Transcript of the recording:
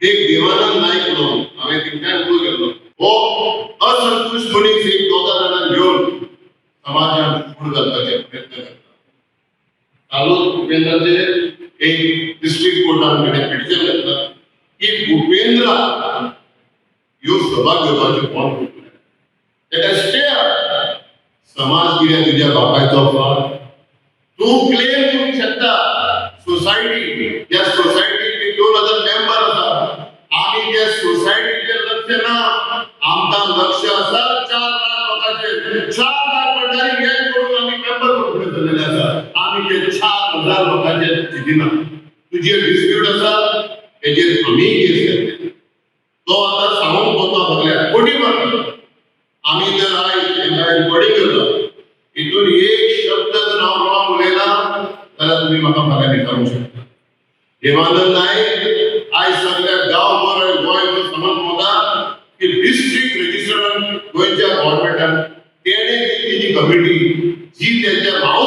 एक देवानंद नायक म्हणून हांवें तेंच्यान उलो केल्लो. हो असंतुश्ट मनीस एक दोगा जाणांक घेवन समाजान फूड घालपाचे प्रयत्न करता. चालू भूपेंद्राचे एक डिस्ट्रिक्ट कोर्टान कडेन पिटिशन घातला की भूपेंद्रा ह्यो सभा घेवपाच्यो कोण करतले, ताका स्टे. समाज कित्याक तुज्या बापायचो फार? तूं क्लेम करूंक शकता सोसायटी. त्या सोसायटीक 2000 मेंबर आसा आनी त्या सोसायटीचेर लक्ष ना. आमकां लक्ष आसा 4 लाख लोकांचेर. 4 लाख पडटारी हे करून आमी मेंबर करून फुडें सरलेले आसा. आमी ते 4000 लोकांचेर चिंतिना. तुजेर डिस्प्यूट आसा, तेजेर आमी केस घातले. तो आतां सांगूंक वता सगल्याक, कोटी मारता. आमी जर आयज रिकॉर्डिंग करता, हितून एक शब्द जर हांव रॉंग उलयला जाल्यार तुमी म्हाका फाल्यां विचारूंक शकता. देवानंद नायक आयज सगळ्या गांवभर आनी गोंयभर समज भोंवता की डिस्ट्रिक्ट रजिस्टरान, गोंयच्या गव्हर्मेंटान तेणे जी तेजी कमिटी जी तेंच्या हांव